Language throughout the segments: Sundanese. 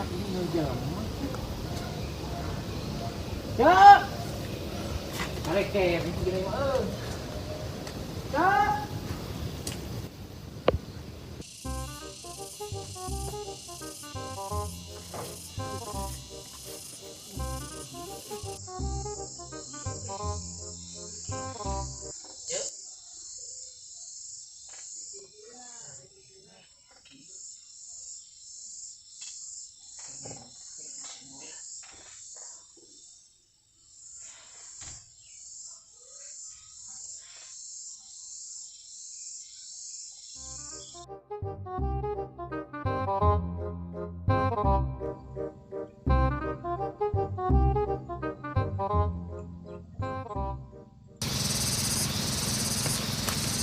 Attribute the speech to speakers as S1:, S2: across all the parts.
S1: Ini jelema. Cak. Arek teh gini mah euy. Cak.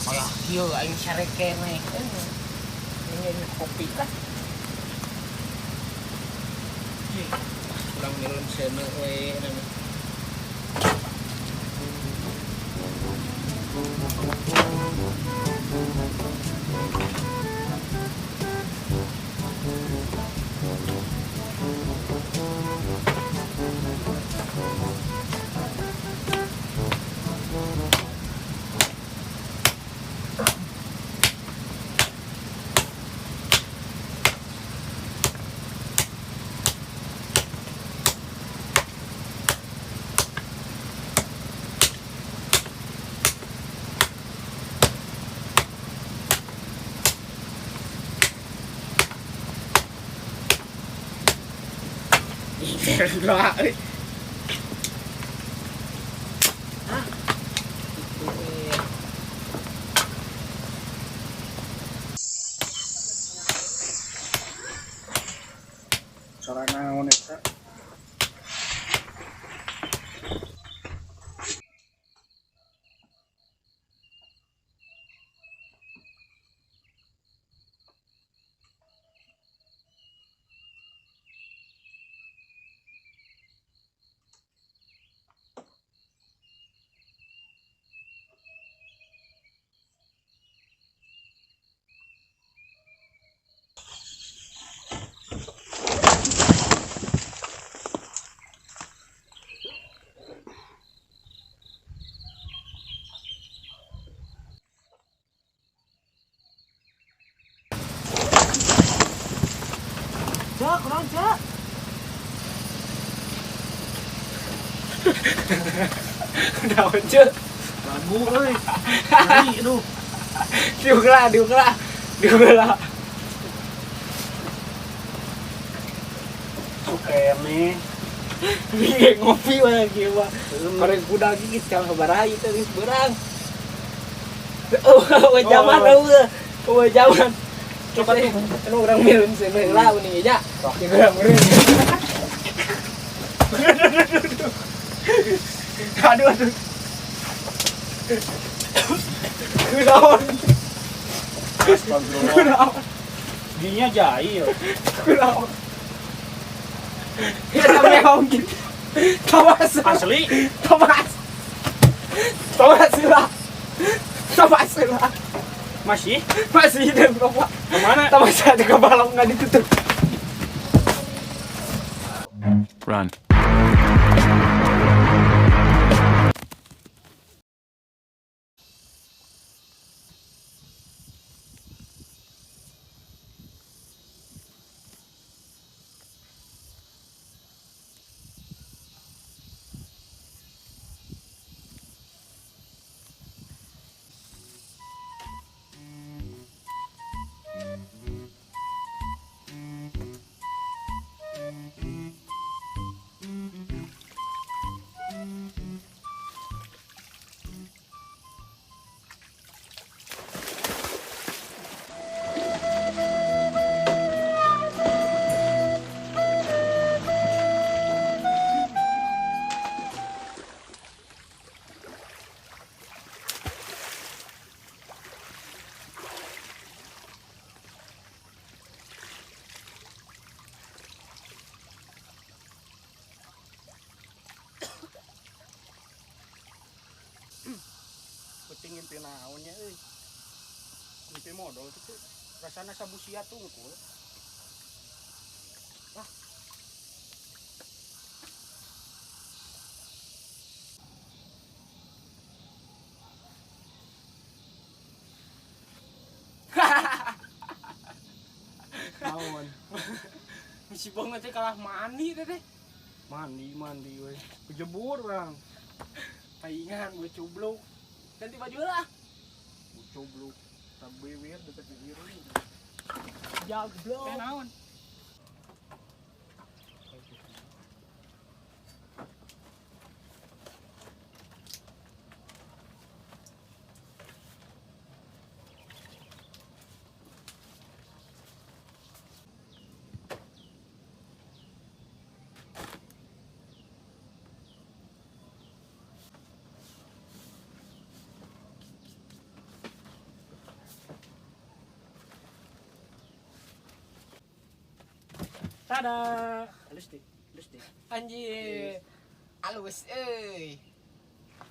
S1: Ayah, kieu aing sare keneh. Ini kopi lah. Kurang minum seuneu we namanya. Lah. Hah? Itu
S2: Suara naon eta?
S1: Cak, kurang cak. Naon cek?
S2: Lagu euy. Ngeri aduh.
S1: Diukelah, diukelah. Diukelah.
S2: Sukene.
S1: Ini ngopi wae kieu mah. Koreng kuda gigit kalau sabaraha ieu teh geus beurang. Oh, zaman eueuh. Oh, zaman. Coba tuh, anu urang mireun seuneu heula uning nya. Sok urang meureun. Aduh aduh. Kunaon?
S2: Astagfirullah. Giginya jahil.
S1: Kunaon? Ya meong gitu. Thomas
S2: asli.
S1: Thomas. Thomas lah. Thomas lah.
S2: Masih?
S1: Masih dan bapak.
S2: Kemana?
S1: Thomas ada kepala nggak ditutup.
S3: Run.
S2: Penting ngimpi naonnya euy. Ngimpi modal kitu. Rasana sabusia tungkul. Ah,
S1: Si banget teh kalah mandi teh teh.
S2: Mandi mandi we. Kejebur bang.
S1: Paingan gue cubluk. Ganti baju lah.
S2: Cubluk. Tabiwir deket di.
S1: Jablok.
S2: Eh naon? Tada. Halus deh, halus deh.
S1: Anjir. Alus euy.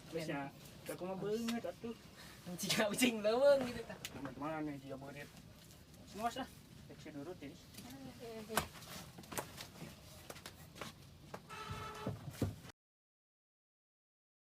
S2: Terus ya, aku mah beungeut atuh.
S1: Jika ucing leuweung gitu tah.
S2: Mana nih dia beurit. Semua lah. Seksi dulu tiris.